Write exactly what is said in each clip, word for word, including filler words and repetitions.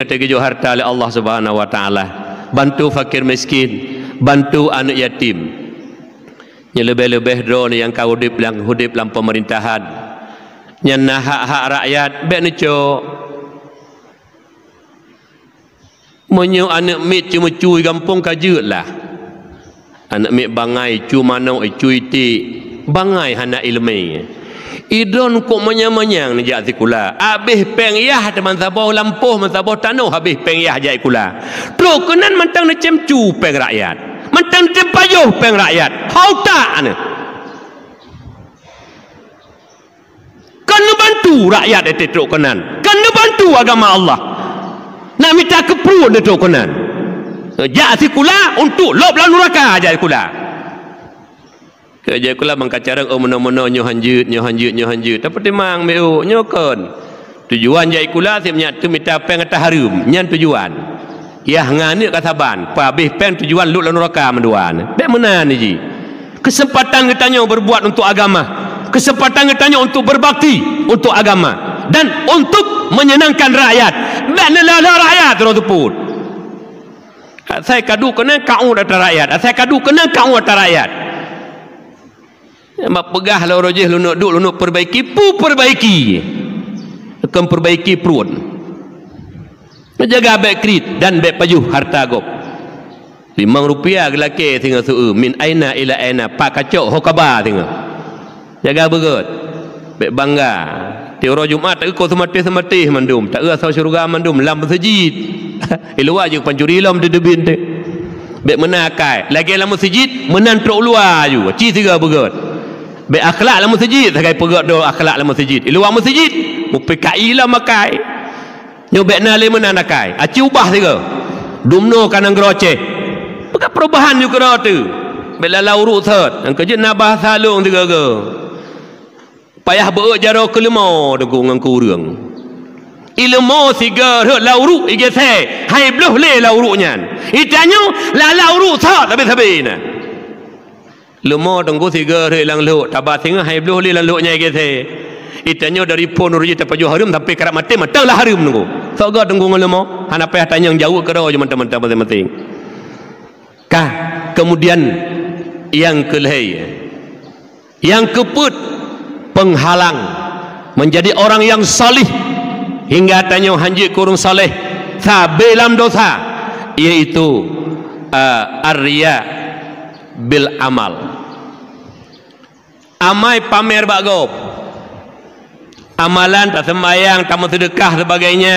Teugeujok harta lé Allah Subhanahu wa Taala. Bantu fakir miskin, bantu aneuk yatim. Nyang leubeh-leubeh droeneuh nyang ka udeb lam, udeb lam pemerintahan. Nyang na hak-hak rakyat, bék neucok. Meunyoe aneuk miet ceumeucue gampông ka jeuet lah. Aneuk miet bangai, cu manok, cu iték, bangai hana iéleumé. Idon kok manyang-manyang neujak sikula. Abéh péng yah teuma saboh lampôh, meusaboh tanoh abéh péng yah jak sikula. Trok keunan mantong neucém cu péng rakyat. Mantong neucém pajoh péng rakyat. Hau tak aneuk. Kon neubantu rakyat teutrok keunan. Kon neubantu agama Allah. Nak mita keu pruet teutrok keunan. Jak sikula untuk lôb lam nuraka jak sikula. Keu jak sikula mangkacarang, oh, meunoe-meunoe nyoe hanjeuet, nyoe hanjeuet, nyoe hanjeuet. Tapi timang meu nyoe kon. Tujuan jak sikula si meunyak teu mita péng ata hareuem. Nyan tujuan. Yah ngon aneuk ka saban, peuabéh péng tujuan lôb lam nuraka mandua. Bék meunan ji. Kesempatan geutanyoe berbuat untuk agama, kesempatan geutanyoe untuk berbakti untuk agama dan untuk menyenangkan rakyat. Bék neulala rakyat, droe seupôt. Asai ka duek keunan ka uet ata rakyat, asai ka duek keunan ka uet ata rakyat. Mak peugah lôn roh jih lôn duek lôn perbaiki, pu perbaiki. Kon perbaiki pruet. Jaga bék kriet dan bék pajoh harta gob. Limong rupiah geulakée singoh seu, min aina ila aina, pat kacok ho kaba singoh. Jaga beugét. Bék bangga. Tiep uroe Jumat taeu ko seumatéh-seumatéh mandum, taeu asoe syeuruga mandum lam meuseujid. Iluwa jeuet pancuri lom teudeubit teuh. Bék meunan akai. Lagée lam meuseujid, meunan trok luwa aju. Ci sigoe beugét. Bék akhlak lam meuseujid, sagai peugét droe akhlak lam meuseujid. Iluwa meuseujid, mu-P K I lom akai. Nyoe bék na lé meunan akai. Aci ubah sigoe. Dumnoe ka nanggroe Aceh. Peugah perubahan ju keudroe teuh. Bék lala uruek sot. Nyang keujeuet na bahasa lôn sigoe-goe. Payah beuet jaroe keu leumo deungon keu ureuëng. Ileumo sigoe rhot lam uruek igése, hai bloh lé lam uruek nyan. Itanyoe lala uruek sot sabe-sabe na. Leumo teungku sigoe rhot lam lhok, taba singoh hai bloh lé lam lhok nyan igése. Itanyoe dari phon uroe jih tapajoh hareuem sampai karab maté mantong lah hareuem teungku. Soe goe teungku ngon leumo, hana payah tanyong jaweueb keudroe jih mantong-mantong maséng-maséng. Ka, kemudian nyang keulhée, nyang keupeuet penghalang menjadi orang yang salih hingga tanyoe hanjeuet keu ureuëng saleh sabe lam dosa, yaitu, eh, ar-riya bil amal. Amai pamer bak gob. Amalan, taseumbahyang, tameuseudeukah, sebagainya,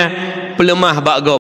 peuleumah bak gob.